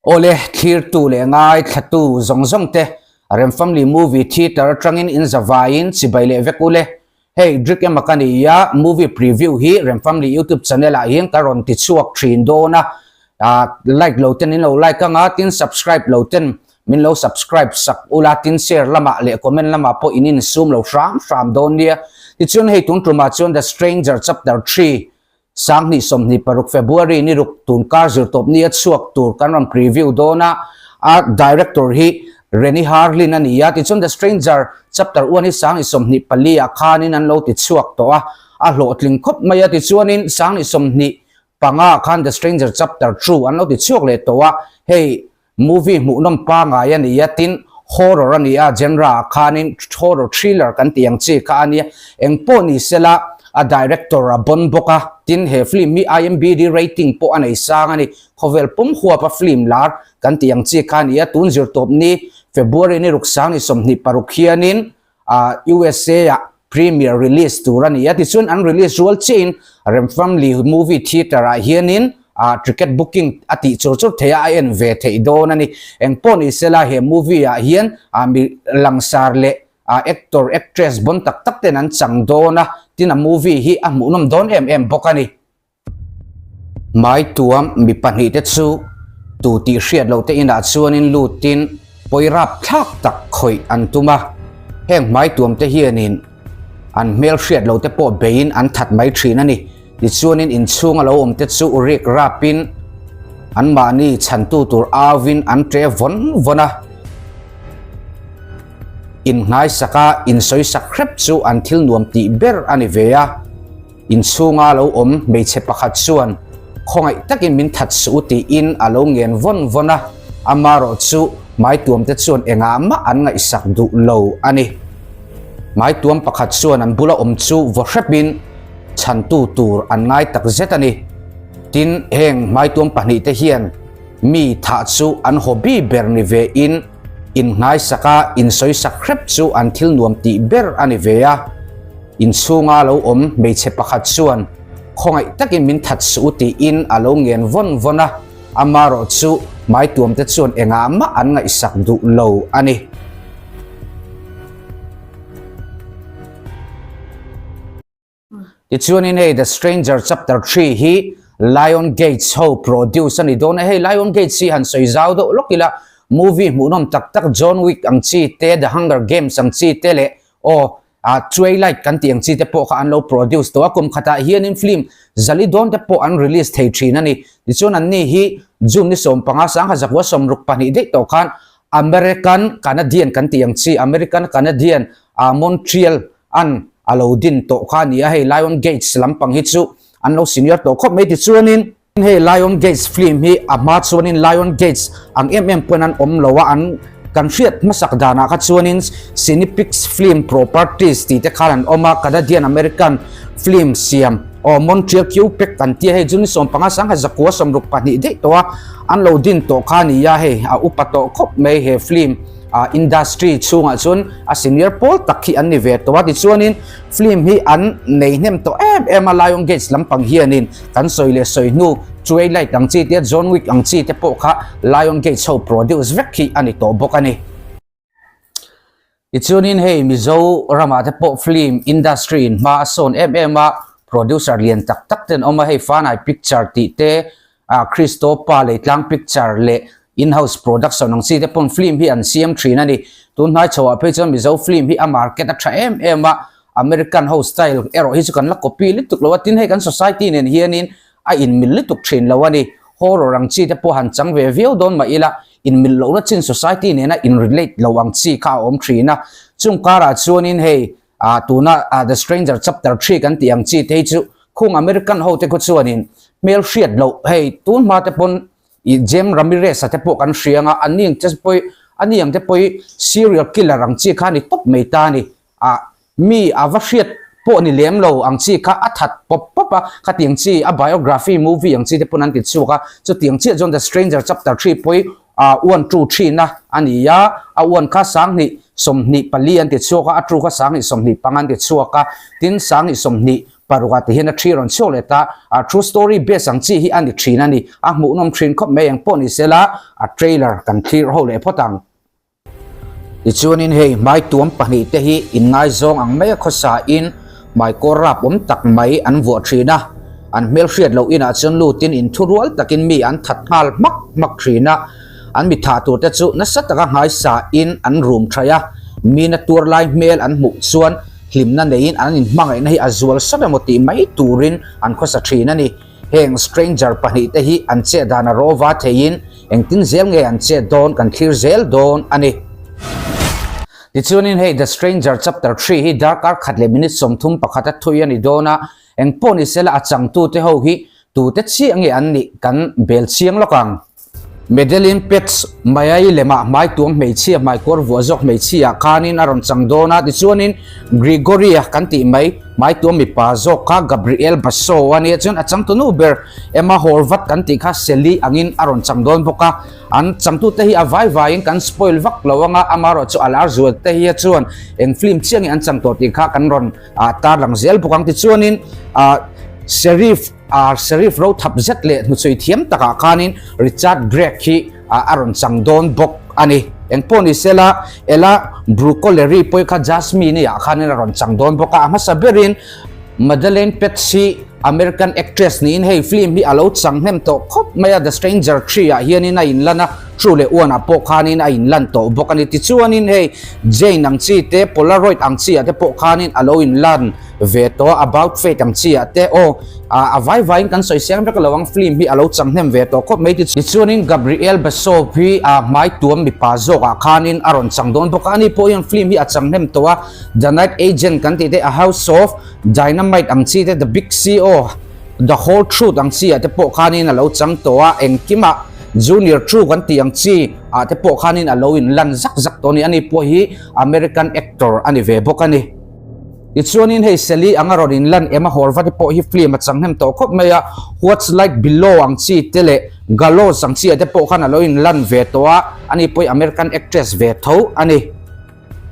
Awle, thlirtu leh ngaithlatu zawng zawng te Remfamily Movie Theatre atangin in zavaiin chibai leh vek ule. Hei Drik ema ka ni a, movie preview hi Remfamily YouTube channel ah hian ka rawn ti chhuak thin dawn a, like lo ten in lo like anga tin subscribe lo ten min lo subscribe sak ula tin share lamah leh comment lamah pawh in insum lo hram hram dawn nia. Tichuan hei tun tumah chuan The Stranger Chapter 3 2026 February ni ruk tun kar zirtawp nia chhuak tur kan rawn preview dawn a, a director hi Renny Harlin a ni a, tichuan The Stranger chapter 1 hi 2024 ah khanin an lo ti chhuak tawh a, a hlawhtling khawp mai a, tichuanin 2025 ah khan The Stranger chapter 2 an lo ti chhuak leh tawh a, hei Movie hmuhnawm pangai a ni a, tin horror a ni a, genre ah khanin horror thriller kan tih ang chi kha a nia, engpawh ni sela a director a bon bawk a, tin he film hi IMBD rating pawh a nei sang a ni, khawvel pum huap a film lar kan tih ang chi kha a ni a, tun zirtawp ni February ni ruksang ni 26 hianin ah USA ah premiere release tur a ni a, tichuan an release rual chiahin Remfamly movie theatre ah hianin ah ticket booking a tih chur chur theih a, a en ve theih dawn a ni. Engpawh ni sela he movie ah hian ah mi langsar leh ah actor actress bon tak tak ten an chang dawn a, tin a movie hi a hmuhnawm dawn em em bawk a ni. Hmaituam mi pahnihte chu tu tih hriat loh te inah chuanin lutin pawi rap thlak tak khawih an tum a, heng hmaituam te hianin an hmel hriat loh te pawh beiin an that mai thin a ni. Tichuanin inchhunga lo awm te chu rik rapin anmahni chhantu tur auin an ṭe vawn vawn a, innghaisaka insawisak hrep chu an thil nuam tih ber a ni ve a. Inchhunga lo awm hmeichhe pakhat chuan khawngaih takin min that suh u tiin a lo ngen vawn vawn a, amarawh chu hmaituamte chuan engah mah an ngaihsak duh lo a ni. Hmaituam pakhat chuan an bula awm chu vaw hrepin chhantu tur an ngai tak zet a ni. Tin, heng hmaituam pahnihte hian mi thah chu an hobby ber ni ve in innghaisaka insawisak hrep chu an thil nuam tih ber a ni ve a. Inchhunga lo awm hmeichhe pakhat chuan khawngaih takin min that suh u tiin a lo ngen vawn vawn a, amarawh chu hmaituamte chuan engah mah an ngaihsak duh lo a ni. Tichuanin hei The Stranger Chapter 3 hi Lion Gates ho produce a ni dawn a, hei Lion Gates hi han sawi zau deuh lawk ila movie hmuhnawm tak tak John Wick ang chi te, The Hunger Games ang chi te leh aw Ah Twilight kan tih ang chi te pawh kha an lo produce tawh a, kum khatah hianin film zali dawn te pawh an release thei thin a ni. Tichuan anni hi June ni 15 1962 daih tawh khan American Canadian kan tih ang chi American Canadian ah Montreal an a lo din tawh kha a ni a, hei Lion Gates lampang hi chu an lo senior tawh khawp mai. Tichuanin Hei Lion Gates film hi a hma chuanin Lion Gates ang em em pawhin an awm lo a, an kan hriat hmasak danah kha chuanin Cinepix Film Properties tih te khan an awm a, Canadian American film siam aw Montreal Quebec an tia hei June 15 1962 daih tawh a an lo din tawh kha a ni a, hei a upa tawh khawp mai he film industry chhungah chuan a senior pawl tak hi an ni ve tawh a, tichuanin Film hi an nei hnem tawh em em a, Lion Gates lampang hianin kan sawi leh sawi hnu Twilight ang chi te, John Wick ang chi te pawh kha Lion Gates ho produce vek hi a ni tawh bawk a ni. Tichuanin hei Mizo ramah te pawh film industry in hma a sawn em em a, producer lian tak tak te an awm a, hei Fanai Picture tih te, ah Christo pa Leitlang Picture leh In-house production ang chi te pawn film hi an siam thin a ni. Tun hnai chho ah phei chuan Mizo film hi a market a tha em em a, American ho style erawh hi chu kan la copy lutuk lo a, tin hei kan society nen hianin a inmil lutuk thin lo a ni. Horror ang chi te pawh han chang ve viau dawn mah ila, inmil lohna chin society nena in relate lo ang chi kha a awm thin a. Chung karah chuanin hei ah tuna ah The Stranger Chapter 3 kan tih ang chi te hi chu khung American ho te khu chuanin hmel hriat loh hei tun hma te pawn I Jem Ramirez-a te pawh kan hria anga, a ni ang te pawh a ni ang te pawh hi serial killer ang chi kha a ni tawp mai ta a ni. Ah mi a va hriat pawh ni lem lo ang chi kha a that pawp pawp a, khatiang chi a biography movie ang chi te pawn an ti chhuak a, chutiang chiah chuan The Stranger Chapter 3 pawh hi ah 1 2 3 na a ni a, a 1 kha 2024 an ti chhuak a, a 2 kha 2025 an ti chhuak a, tin 20. Parukah ti hian a thi rawn chhuak leh ta a, true story base ang chi hi a ni thin a ni. A hmuhnawm thin khawp mai eng pawh ni sela a trailer kan thlir ho leh phawt ang. Tichuanin hei hmaituam pahnihte hi inngaizawng ang mai a khawsain hmaikawr rap awm tak mai an vuah thin a, an hmelhriat loh inah chuan lutin inthurual takin mi an that nghal hmak hmak thin a, an mi thah turte chu nasa taka nghaisain an rum thaih a, mina tuar lai hmel an hmuh chuan hlimna neiin an inhmangaihna hi a zual sawt emaw tih mai turin an khawsa thin a ni. Heng stranger pahnihte hi an chet dan a rawva theiin engtin zel nge an chet dawn kan thlir zel dawn a ni. Tichuanin hei The Stranger Chapter 3 hi darkar khat leh minute 31 a thui a ni dawn a, engpawh ni sela a changtute ho hi tute chiah nge an nih kan bel chiang lawk ang. Medellin Pets Mayai lemah hmaituang hmeichhia hmaikawr vuah zawk hmeichhia khanin a rawn chang dawn a, tichuanin Gregory-a kan tih mai hmaituang mipa zawk kha Gabriel Basso a nia chuan a changtunu ber Emma Horvath kan tih kha Sally angin a rawn chang dawn bawk a, an changtute hi a vai vaiin kan spoil vak lo anga amaherawhchu a lar zual te hi chuan eng film chiah nge an chang tawh tih kha kan rawn tarlang zel bawk ang tichuanin Sheriff A Sheriff ro thap zet leh hnuchhui thiam takah khanin Richard Brake hi a rawn chang dawn bawk a ni. Engpawh ni sela, Ella Bruccoleri pawh kha Jasmine-i ah khanin a rawn chang dawn bawk a. A hmasa berin Madelaine Petsch hi American actress niin hei film hi a lo chang hnem tawh khawp mai a, The Stranger 3 ah hianin a inlan a, True leh One ah pawh khanin a inlan tawh bawk a ni. Tichuanin hei Jane ang chi te, Polaroid ang chi ah te pawh khanin a lo inlan ve tawh about fate ang chi ah te aw a vai vai in kan sawi seng vek lo ang film hi alo chang hnem ve tawh khawp mai ti tichuanin Gabriel Basov hi a hmai tuam mipa zawk ah khanin a rawn chang dawn bawk a ani pawh hian film hi a chang hnem tawh a The Night Agent kan tih te a House of Dynamite ang chi te The Big C aw The Whole Truth ang chi ah te pawh khanin alo chang tawh a engkimah Junior True kan tih ang chi ah te pawh khanin alo in lan zak zak tawh a ni ani pawh hi American actor ani ve bawk a ni. Tichuanin hei Sally anga rawn inlan em a Horvath-i pawh hi film a chang hnem tawh khawp mai a, What's Like Below ang chi te leh Gallows ang chi ah te pawh khan a lo inlan ve tawh a, ani pawh hi American actress ve tho a ni.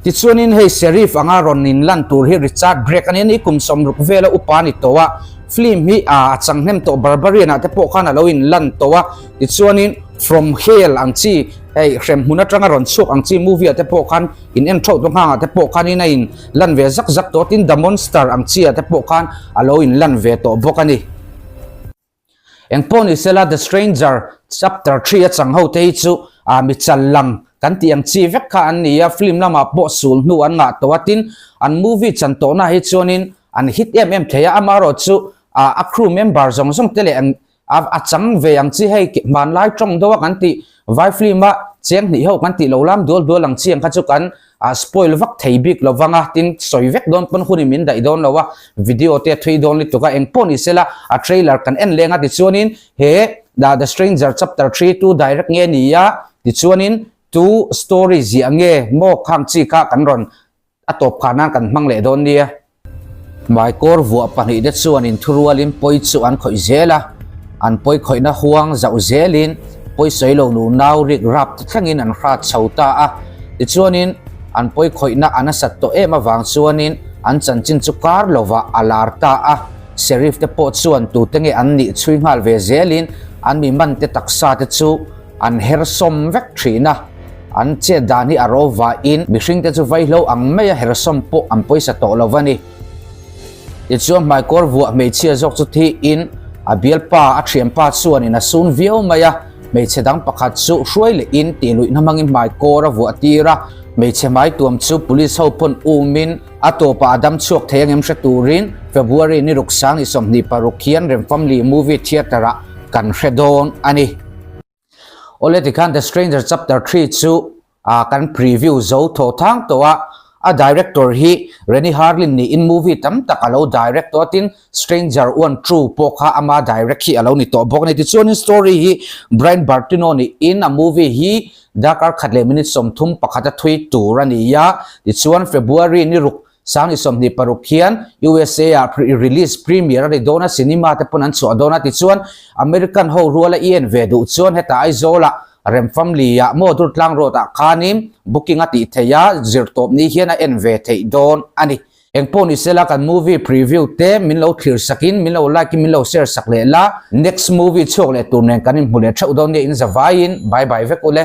Tichuanin hei Sheriff anga rawn inlan tur hi Richard Brake a ni a ni, kum 60 vela upa a ni tawh a, film hi a chang hnem tawh Barbarian ah te pawh khan a lo inlan tawh a, tichuanin From Hell ang chi hei hremhmun atanga rawn chhuak ang chi movie ah te pawh khan In en thauh tawh nghangah te pawh khanin a in lan ve zak zak tawh tin The Monster ang chi ah te pawh khan a lo in lan ve tawh bawk a ni. Engpawh ni sela The Stranger chapter 3 a chang ho te hi chu ah mi chal lang kan tih ang chi vek kha an ni a, film lamah pawh sul hnu an ngah tawh a tin an movie chan tawhna hi chuanin an hit em em thei a, amaherawhchu ah a crew member zawng zawng te leh an A a chang ve ang chi hei hmanlai tawng deuh a kan tih vai film a cheng hnih ho kan tih lo lam dual dual ang chi ang kha chu kan ah spoil vak thei bik lo vang a tin sawi vek dawn pawn hun in min daih dawn lo a video te a thui dawn lutuk a engpawh ni sela a trailer kan en leng a tichuanin he the stranger chapter 3 tu direct nge ni a tichuanin tu story ziah nge maw khang chi kha kan rawn A tawp kha nan kan hmang leh dawn nia. Hmaikawr vuah pahnihte chuan inthurualin pawi chu an khawih zel a, an pawi khawihna huang zauh zelin pawi sawi lo nu nau rik rap te thlengin an hrat chho ta a. Tichuanin an pawi khawihna a nasat tawh em avang chuanin an chanchin chu kar lovah a lar ta a. Sheriff te pawh chuan tute nge an nih chhui nghal ve zelin an mi man te taksa te chu an her sawm vek thin a, an chet dan hi a ro vahin mihringte chu vaihlo ang maia her sawm pawh an pawisa tawh lo a ni. Tichuan hmaikawr vuah hmeichhia zawk chu thiin a bialpa a thianpa chuanin a sun viau mai a, hmeichhe dang pakhat chu hruai lehin tihluihna hmangin hmaikawr a vuah tir a, hmeichhe hmaituam chu police ho pawn umin a tawpah a dam chhuak thei angem hre turin February ni ruk sang ni 26 hian Remfamly Movie Theatre ah kan hre dawn a ni. Awle tikhan The Stranger Chapter 3 chu ah kan preview zo thaw thang tawh a, a director hi Renny Harlin niin movie tam tak a lo direct tawh a tin Stranger 1 2 pawh kha ama direct hi a lo ni tawh bawk a ni. Tichuanin story hi Brian Bertino niin a movie hi darkar khat leh minute 31 a thui tur a ni a, tichuan February ni ruk Sangni 26 hian USA ah release premiere a ni dawn a, cinema te pawn an chhuah dawn a, tichuan American ho ruala i en ve duh chuan hetah Aizawl ah Remfamli ah maw Durtlang Road ah khanin booking a tih theih a, zirtawp ni hian a en ve theih dawn a ni. Engpawh ni sela kan movie preview te min lo thlir sakin min lo like in min lo share sak leh la. Next movie chhuak leh tur nen kan inhmu leh theuh dawn nia in zavaiin bye bye vek ule.